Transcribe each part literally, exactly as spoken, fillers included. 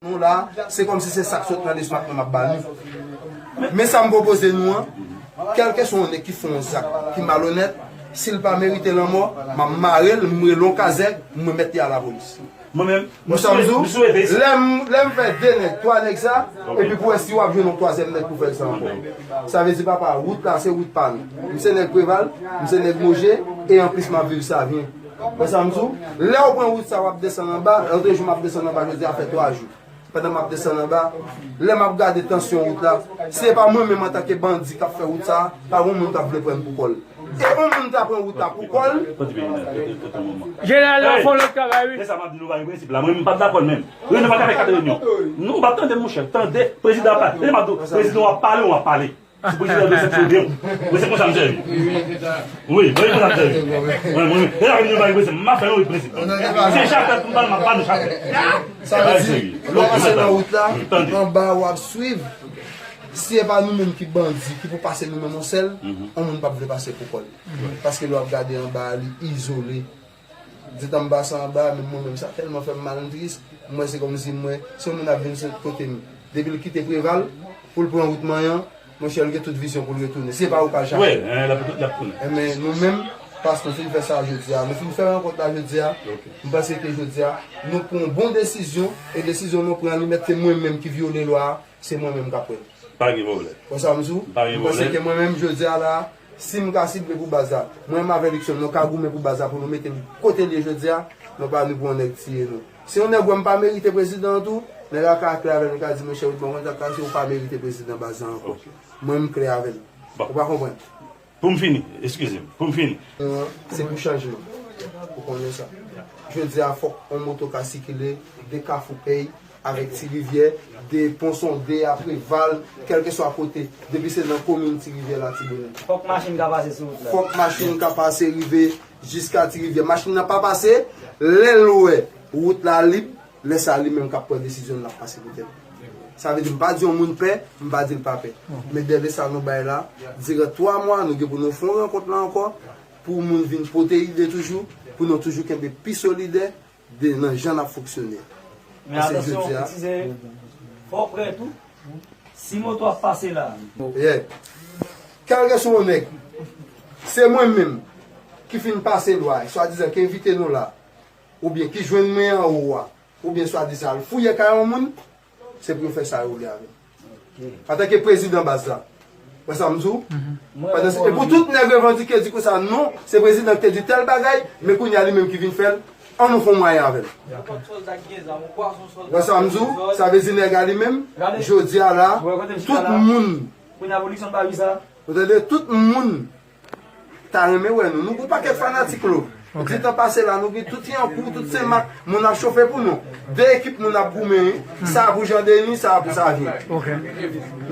Nou la, se kòmsi se sa k sot nan lespri nou m ap ba nou. Men sa m pwopoze nou an, kèlkeswa yon nèg ki fè yon zak ki malonèt, si l pa merite lanmò, m ap mare l, m rele yon kazèk, m remèt li a lapolis. Mwen menm, mwen Ou sa m di w? Lè m, lè m fè de nèg, twa nèg sa, epi pou wè si w ap jwenn yon twazyèm nèg pou fè l sa ankò. Sa vle di, papa, wout la, se wout pa nou. M se nèg Preval, m se nèg Moje, e anplis m ap viv Savyen. Ou sa m di w? Lè w pran wout sa, w ap desann anba, lòt jou m ap desann anba, jodi a fè twa jou. Pandan m ap desann anba, lè m ap gade tansyon wout la, si se pa mwen menm antanke bandi k ap fè wout sa, pa gen moun k ap vle pran m pou kò l. E yon moun ta pran wout la pou kò l. Jeneral la fè yon lòt travay, wi. Se sa m ap di nou, pa gen prensip la. Mwen, m pa t dakò l menm. Wi, nou pa ka fè kat reyinyon. Nou pa tande, monchè. Tande, prezidan ap pale. Tande, m ap di w, prezidan w ap pale, w ap pale. Si prezidan vle sèvi w byen, mwen se konsa m sèvi. Wi, mwen se konsa m sèvi. Mwen, mwen, mwen, e la vini yo pa gen prensip. M ap fè yon prensip. Se chapèt m pale, m ap pale chapèt. Sa vle di, lè w pase nan wout la, anba w ap swiv. Si e pa nou menm ki bandi, ki pou pase nou menm yon sèl, yon moun p ap vle pase pou kò l. Paske lè w ap gade anba a, li izole. Detan m pase anba a, menm mwen menm, sa tèlman fè m mal, m tris. M wè se kòmsi mwen, se yon moun ap vin sot kote m. Depi l kite Preval, pou l pran wout Manyan, monchè, l gen tout vizyon pou l retounen. Se pa ou k al chache. Wi, l ap tounen. Enben, nou menm, paske nou fin fè sa jodi a. Nou fin fè rankont la jodi a. M panse ke jodi a, nou pran yon bon desizyon, e desizyon nou pran, li mèt se mwen menm ki vyole lwa a. Se mwen menm k ap pran l. Pa gen pwoblèm. Ou sa m di w? Pa gen pwoblèm. M panse ke mwen menm, jodi a la, si m ka sible pou baz la, mwen menm avèk Luckson, nou ka goumen pou baz la pou nou mete l kote l ye jodi a, non pa nou pou yon nèg tiye nou. Si yon nèg wè m pa merite prezidan an tou, nèg la ka klè avè l, li ka di, monchè, Wilmore, konn sa k pase, ou pa merite prezidan baz la ankò. Mwen, m klè avè l. Ou pa konprann? Pou m fini, eskize m, pou m fini. Se pou chanjman. Ou konnen sa. Jodi a, fòk yon moto ka sikile de Kafou Pèy avèk Ti Rivyè, de Pon Sonde a, Preval, kèlkeswa kote, depi se nan komin Ti Rivyè, Latibonit. Fòk machin ka pase sou wout la. Fòk machin ka pase rive jiska Ti Rivyè. Machin nan pa pase, lè l wè wout la lib, lè sa a, li menm k ap pran desizyon l, l ap pase pou tèt li. Sa vle di, m pa di yon moun pè, m pa di l pa pè. Men dèle sa nou bay la, diran twa mwa, nou gen pou nou fè yon rankont la ankò, pou moun vin pote ide toujou, pou nou toujou kenbe pi solidè de, nan jan n ap fonksyone. Men atansyon, Ti Sere, fò w prè tou. Si moto ap pase la. Yeah. Kèlkeswa yon nèg, se mwen menm ki fin pase lwa, swadizan ki envite nou la, oubyen ki jwenn mwen anwo a, oubyen swadizan al fouye kay yon moun, se pou yo fè sa yo vle avè m. Antanke prezidan baz la, wè sa m di w? Pandan se, e pou tout nèg revandike di konsa, non, se prezidan ki te di tèl bagay, men kounye a li menm ki vin fè l, ann nou fè yon mwayen avè l. Wè sa m di w? Sa vle di nèg a li menm, jodi a la, tout moun, ou tande, tout moun ta renmen wè nou. Nou gen yon pakèt fanatik, Lo. Di tan pase la, nou gen tout Yankou, tout Senmak, moun ap chofe pou nou. De ekip moun ap goumen, wi. Sa a pou Jan Deni, sa a pou Savyen.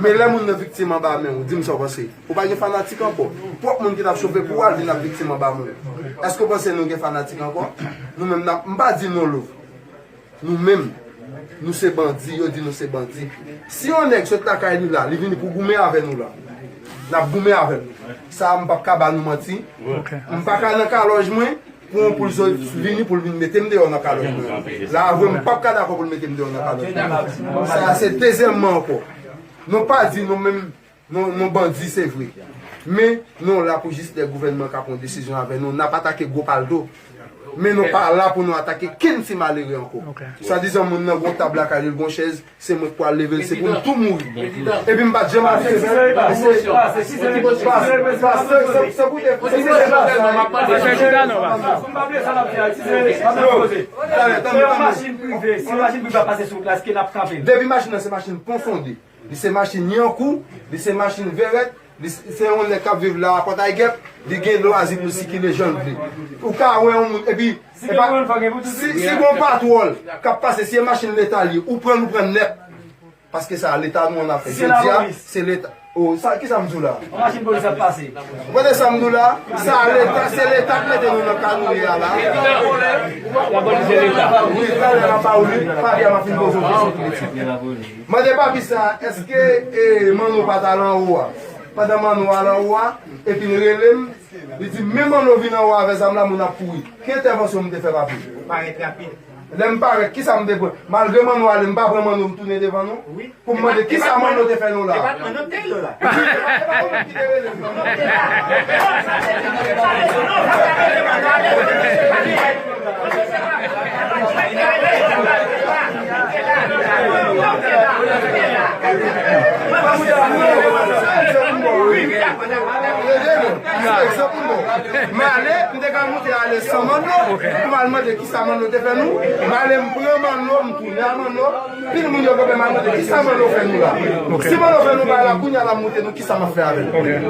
Men lè moun nan viktim anba men w, di m sa w panse. Ou pa gen fanatik ankò. Pwòp moun ki t ap chofe pou w al vin ap viktim anba men w. Èske w panse nou gen fanatik ankò? Nou menm n ap, m pa di non, Lo. Nou menm, nou se bandi, yo di nou se bandi. Si yon nèg sot lakay li la, li vini pou goumen avè nou la, n ap goumen avè l. Sa a, m p ap ka ba nou manti. M pa ka nan kalòj mwen pou yon poul sot vini pou l vin mete m deyò nan kalòj mwen. La a vre, m p ap ka dakò pou l mete m deyò nan kalòj mwen. Sa a, se dezyèmman ankò. Nou pa di nou menm, Nou, nou bandi, se vre. Men, nou la pou jis lè gouvènman ka pran desizyon avè nou. N ap atake gwo palto. Men nou pa la pou nou atake kenn ti malere ankò. Swadizan moun nan gon tab lakay li, l gon chèz, se mwen k pral leve l, se pou m tou mouri. Epi m pa t janm aksepte. Depi machin nan se machin Pon Sonde. Li se machin Yankou, li se machin Verèt, li se, se yon nèg k ap viv la a Pòtay Gèp, li gen lwazi pou l sikile jan l vle. Ou ka wè yon moun, epi, si, si gon patwòl k ap pase, si e machin Leta li ye, ou pran, nou pran nèt. Paske sa, Leta nou an ap fè. Jodi a, se Leta. O, sa, kisa m di w la? Yon machin polis ap pase. Ou konnen sa m di w la? Sa, Leta, se Leta k mete nou nan ka nou ye a la. Wi, talè m ap ba w li, papi a m ap fin poze yon kesyon tou piti. Mande papi sa, èske, e, Manno pa t al anwo a? Pandan Manno al anwo a, epi l rele m, li di, men Manno vin anwo avè zam la, moun ap kouri. Ki entèvansyon m te fè, papi? Ou parèt rapid. Lè m parèt, kisa m te pran? Malgre Manno ale, m pa pran Manno, m tounen devan nou. Wi. Pou m mande kisa Manno te fè nou la. E pa t Manno ki te rele w la. E pa, e pa Manno ki te rele m, non. M ale, m te ka moute ale san Manno, pou m al mande kisa Manno te fè nou. M ale, m pran Manno, m tounen a Manno. Pil moun yo kanpe m al mande kisa Manno fè nou la. Si Manno fè nou bagay la, kounye a la m moute nou, kisa m ap fè avè l?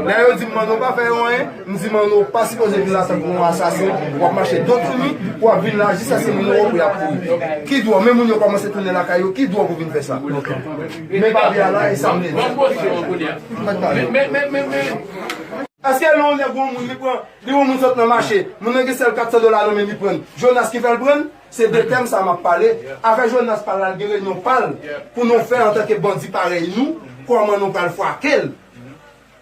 Lè yo di m Manno pa fè yo anyen, m di Manno pa sipoze vin la tankou yon asasen, w ap mache do touni, w ap vin la jiskaske moun yo wè w pou y ap kouri. Ki dwa w? Men moun yo kòmanse tounen lakay yo, ki dwa w pou vin fè sa? Men papye a la, e sa m te di. M pa t pale. Èske lè yon nèg wè yon moun, li pran, li wè yon moun sot nan mache, moun nan gen sèl kat san dola nan men li pran l, Jonas ki fè l pran l? Se de tèm sa m ap pale. Afè Jonas pa l la, l gen renyon pa l pou nou fè antanke bandi parèy nou, kòman nou pral fwake l.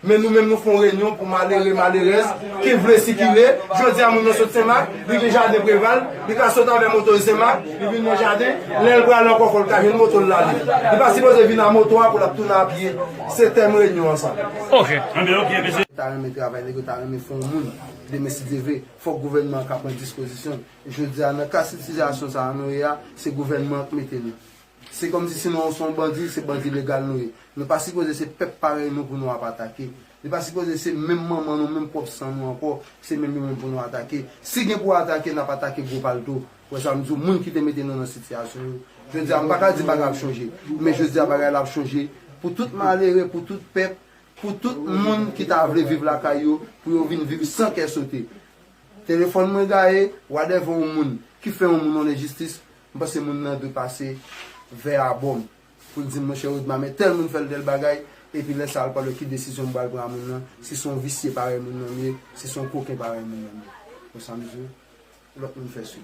Men nou menm nou fè yon renyon pou malere, malerèz ki vle sikile. Jodi a moun nan sot Senmak, li gen jaden Preval, li ka sot avè moto l Senmak, li vin nan jaden, lè l prale ankò fò l ka jwenn moto l la li. Li pa sipoze vin a moto a pou l ap tounen a pye. Se tèm renyon an sa. Ok. Anben, ok, mesye. Ta renmen travay, nèg yo ta renmen fè yon moun. Demen si Dye vle, fòk gouvènman an ka pran dispozisyon. Jodi a, nan ka sitiyasyon sa a nou ye a, se gouvènman an k mete nou. Se kòmsi si nou se yon bandi, se bandi legal nou ye. Nou pa sipoze se pèp parèy nou pou nou ap atake. Li pa sipoze se menm manman nou, menm pwòp san nou ankò, se menm yo menm pou nou atake. Si gen pou atake, n ap atake gwo palto. Ou wè sa m di w, moun ki te mete nou nan sitiyasyon yo. Jodi a, m pa ka di bagay ap chanje, men jodi a bagay la ap chanje pou tout malere, pou tout pèp, pou tout moun ki ta vle viv lakay yo, pou yo vin viv san kè sote. Telefòn mwen gaye, whatever yon moun ki fè yon moun yon lenjistis, m panse moun nan dwe pase vè a bò m pou l di m, monchè Rodma, men tèl moun fè l tèl bagay, epi lè sa a l pral wè ki desizyon m pral pran a moun nan, si se yon visye parèy moun nan m ye, si se yon koken parèy moun nan m ye. Ou sa m di w, lòt moun fè sou.